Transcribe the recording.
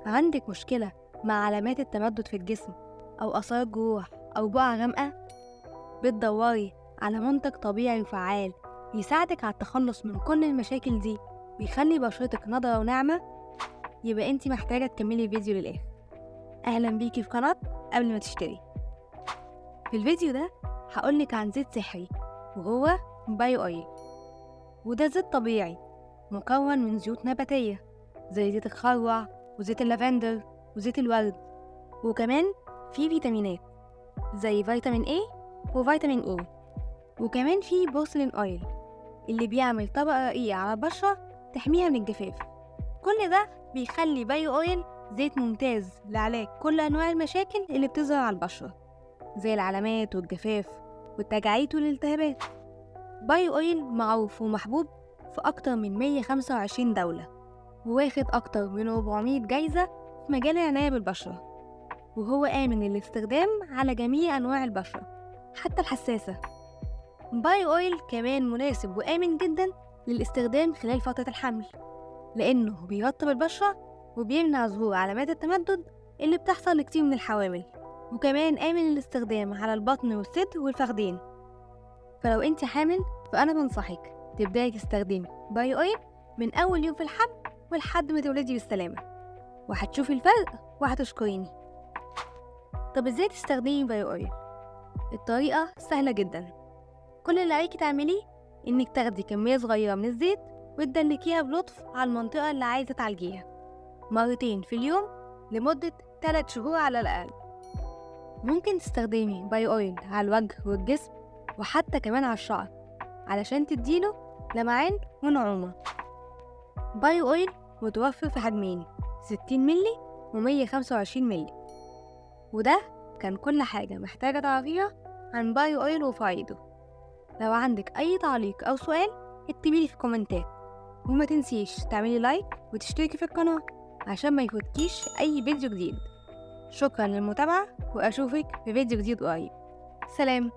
عندك مشكلة مع علامات التمدد في الجسم أو آثار جروح أو بقع غامقة؟ بتدوري على منتج طبيعي وفعال يساعدك على التخلص من كل المشاكل دي ويخلي بشرتك نضرة وناعمة؟ يبقى انتي محتاجة تكملي الفيديو للآخر. أهلا بيكي في قناة قبل ما تشتري. في الفيديو ده هقولك عن زيت سحري وهو Bio Oil، وده زيت طبيعي مكون من زيوت نباتية زي زيت الخروع وزيت اللافندر وزيت الورد، وكمان فيه فيتامينات زي فيتامين A وفيتامين E، وكمان فيه purslane oil اللي بيعمل طبقة رقيقة على البشرة تحميها من الجفاف. كل ده بيخلي Bio Oil زيت ممتاز لعلاج كل أنواع المشاكل اللي بتظهر على البشرة زي العلامات والجفاف والتجاعيد والالتهابات. Bio Oil معروف ومحبوب في أكتر من 125 دولة، وواخد أكتر من 400 جايزة في مجال العناية بالبشرة، وهو آمن للاستخدام على جميع أنواع البشرة حتى الحساسة. Bio Oil كمان مناسب وآمن جدا للاستخدام خلال فترة الحمل، لأنه بيرطب البشرة وبيمنع ظهور علامات التمدد اللي بتحصل لكتير من الحوامل، وكمان آمن للاستخدام على البطن والصدر والفخدين. فلو انت حامل فأنا بنصحك تبدأي تستخدمي Bio Oil من أول يوم في الحمل ولحد ما تولدي بالسلامة، وهتشوفي الفرق وهتشكريني. طب ازاي تستخدمي Bio Oil؟ الطريقة سهلة جدا. كل اللي عليكي تعمليه انك تاخدي كمية صغيرة من الزيت وتدلكيها بلطف على المنطقة اللي عايزة تعالجيها مرتين في اليوم لمدة 3 شهور على الأقل. ممكن تستخدمي Bio Oil على الوجه والجسم وحتى كمان على الشعر علشان تديله لمعان ونعومة. Bio Oil متوفر في حجمين 60 ملي و125 ملي. وده كان كل حاجة محتاجة تعرفيها عن Bio Oil وفايده. لو عندك أي تعليق أو سؤال اكتبيلي في الكومنتات، وما تنسيش تعملي like وتشتركي في القناة عشان ما يفوتكيش أي فيديو جديد. شكرا للمتابعة وأشوفك في فيديو جديد قريب. سلام.